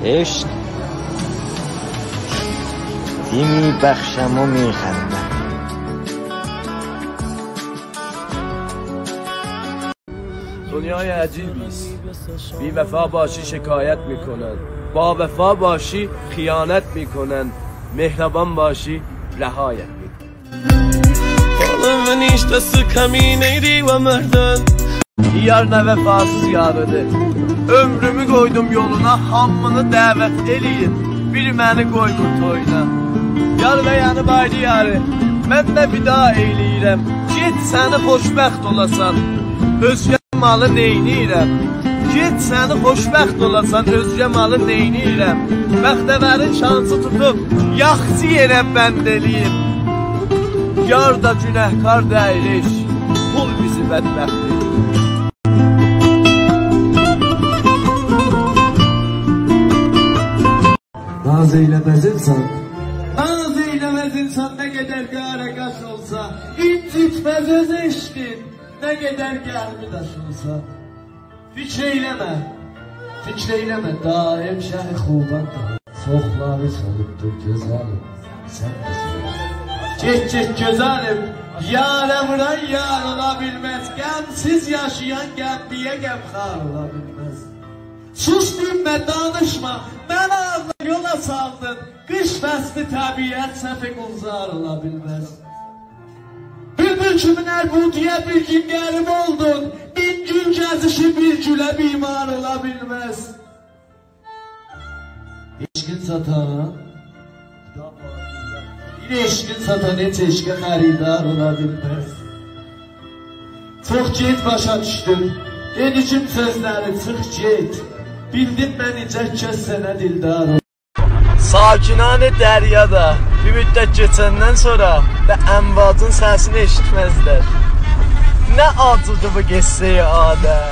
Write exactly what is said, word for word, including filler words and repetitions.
عشق، دینی بخشم و میخنده. دنیای عجیبی است. بی‌وفا باشی شکایت می‌کنن، باوفا باشی خیانت می‌کنن، مهربان باشی رهایت می‌کنن. بالام، من هیچ ده سکمین ایری و مردن. یار نه وفاسیز یاریدیر. عؤمرومو قویدوم یولونا، هامینی دعوت ائله‌یین، بیری منی قویمور تویونا. یار و یانی بایدی یاری، من ده وداع ائله‌ییرم. گئت سنی خوشبخت اولاسان، اؤزگه مالی نئینیرم؟ گئت سنی خوشبخت اولاسان، اؤزگه مالی نئینیرم؟ بختورین شانسی توتوب یاخشی یئره بند ائله‌ییم. یار دا گناهکار دئییل، پول بیزی بدبخت ائله‌ییر. ناز ائیله‌مز انسان، ناز ائیله‌مز انسان، نه قدر قاره‌قاش اولسا، اینجیتمز اؤز عشقین، نه قدر قلبی داش اولسا. فیکر ائیله‌مه، فیکر ائیله‌مه، دائم شه خوبان دا. چوخلاری سولوبدور گؤزلیم، سن ده سولوبسان. گئت، گئت، گؤزلیم، یاره ووران یار اولا بیلمز، غمسیز یاشایان غملی‌یه غمخوار اولا بیلمز. سوس، دینمه، دانیشما، منی آغلا یولا سالدین، قیش فصلی طبیعت صف گلزار اولا بیلمز. بولبول کیمین هر بوغدایا بیر گون غریب اولدون، مین گون گزیشیب بیر گوله بیمار اولا بیلمز. عشقین ساتان، بیر عشقین ساتان هئچ عشقه خریدار اولا بیلمز. چوخ گئج باشا دوشدوم دئدیگیم سؤزلری، چیخ گئت. بیلدیم من اینجه کس سنه دلدار اولا. ساکنان دریادا بیر مدت کئچندن سونرا دا امواجین سسینی ائشیتمزلر. نه آجیدی بو قصه‌ی آدم.